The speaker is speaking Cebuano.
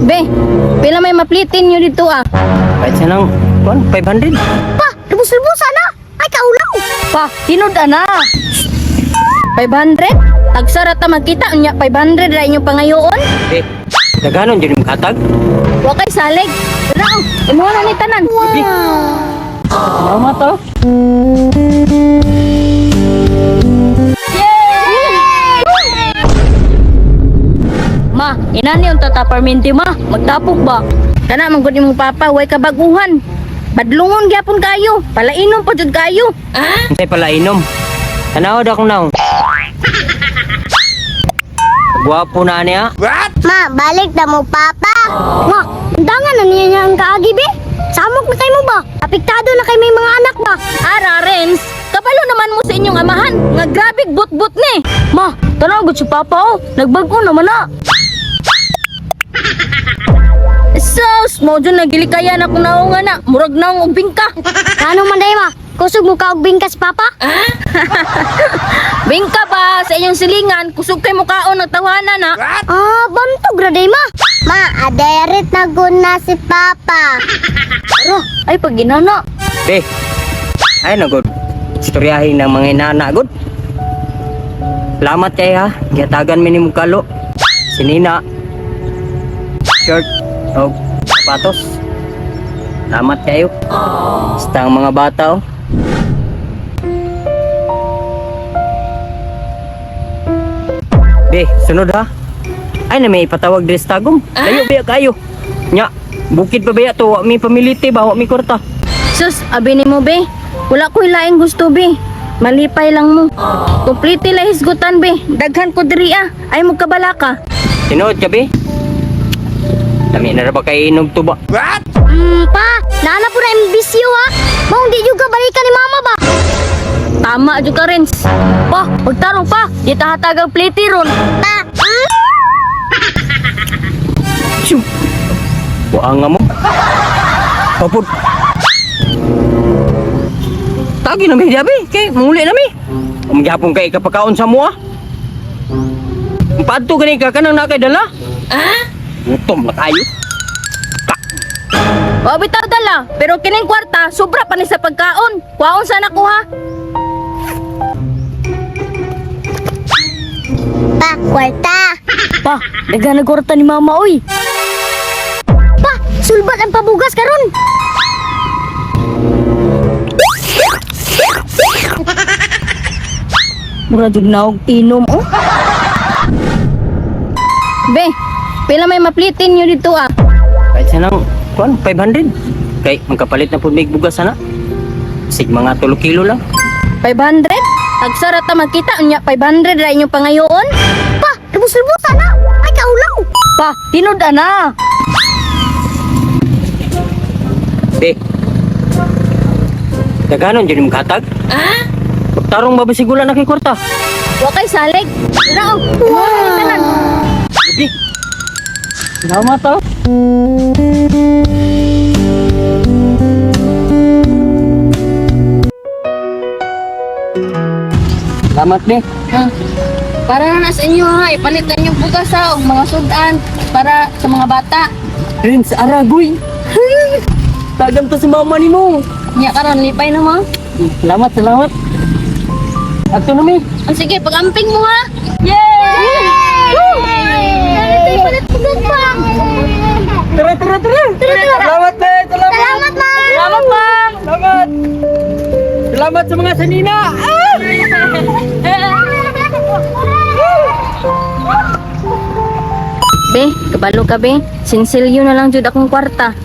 Be, pila may maplitin nyo dito ah? Kahit sa nang, kuan, 500. Pa, lubos-lubos ana. Ay kaulaw. Pa, tinud ana. 500? Tagsara ta magkita unya 500 ra inyong pangayoon? Eh, daganon dyan yung katag. Wa kay salig. Ra, imo na ni tanan. Gabi. Salamat oh. Ma, inani ang tataparminti ma, magtapok ba? Kana man gud imong papa, way kabaguhan. Badlungon gyapon kayo, palainom pa jud kayo. Unsay pala inom. Tanaw da akong naong. Gwapo na niya. Ma, balik na mo papa. Ma, undangan na niya niya ang kaagi be. Samok na kay mo ba? Apektado na kay may mga anak ba? Ara, Renz, kabalo naman mo sa inyong amahan. Nga grabe but-but ni. Ma, tanaw gud si papa oh. Nagbag-o naman na. Sus, mo dyan nagilikayan ako naong nga na. Murag naong og bingka. Ano man day ma? Kusog mo ka og bingkas papa? Bingka ba sa inyong silingan, kusog kay mukaon nagtawanan na. Ah, bantog ra day ma. Ma, aderit na guna si papa. Ara, ay pag ginana. Be, ay na good. Istoryahin ng mga inana good. Salamat kay ha. Gihatagan mi nimo kalo. Sinina. Shirt og sapatos. Salamat kayo. Basta ang mga bata oh. Be, sunod ha. Ay na may ipatawag diri sa Tagum. Layo biya kayo. Nya, bukid pa biya to, wa mi pamiliti ba, wa mi kwarta. Sus, abi nimo be. Wala ko'y laing gusto be. Malipay lang mo. Kumplete la hisgutan be. Daghan ko diri ah. Ay mo kabala ka. Tinuod ka be? Dami na ra ba kay inog tuba? Pa, naana po na yung bisyo ha. Maong di juga balikan ni mama ba? Tama jud ka Renz. Pa, pagtarong pa, di ta hatag ang plate ron. Pa, Shoo! Buang nga mo. Papod. Tagi na mi diabi, kay muli na mi. Umgyapon kay kapakaon sa mua. Padto gani ka kanang na kay dala. Ah? Gutom na kayo. O bitaw dala, pero kining kwarta sobra pa ni sa pagkaon. Kwaon sana ko ha. Pa, kwarta. Pa, daghan na kwarta ni mama oy. Pa, sulbat ang pabugas karon. Mura jud na og inom oh. Be, pila may maplitin nyo dito ah? Kahit sa nang kuan 500. Kay magkapalit na pud mig bugas ana. Sig mga 3 kilo lang. 500? Tagsara ta magkita unya 500 ra inyong pangayoon? Pa, lubos-lubos ana. Ay kaulaw. Pa, tinud ana. Be. Daghanon jud imong katag. Ah? Pagtarong ba sigula na kay kwarta? Wa kay salig. Ra oh. Wow. Gabi. Salamat oh. Salamat be. Ha? Para na na sa inyo ha, ipalit na inyong bugas ha, og mga sudan para sa mga bata. Prince Aragoy. Tagam to si mama nimo. Nya karon lipay na mo. Salamat, salamat. Ato na mi. Ang sige, pag-amping mo ha. Yay! Ay, palit bugas pa. Tara, tara, tara. Salamat be, salamat. Salamat, ma. Salamat, ma'am. Salamat. Salamat sa mga sanina. Ah! Be, kabalo ka be. Sinsilyo na lang jud akong kwarta.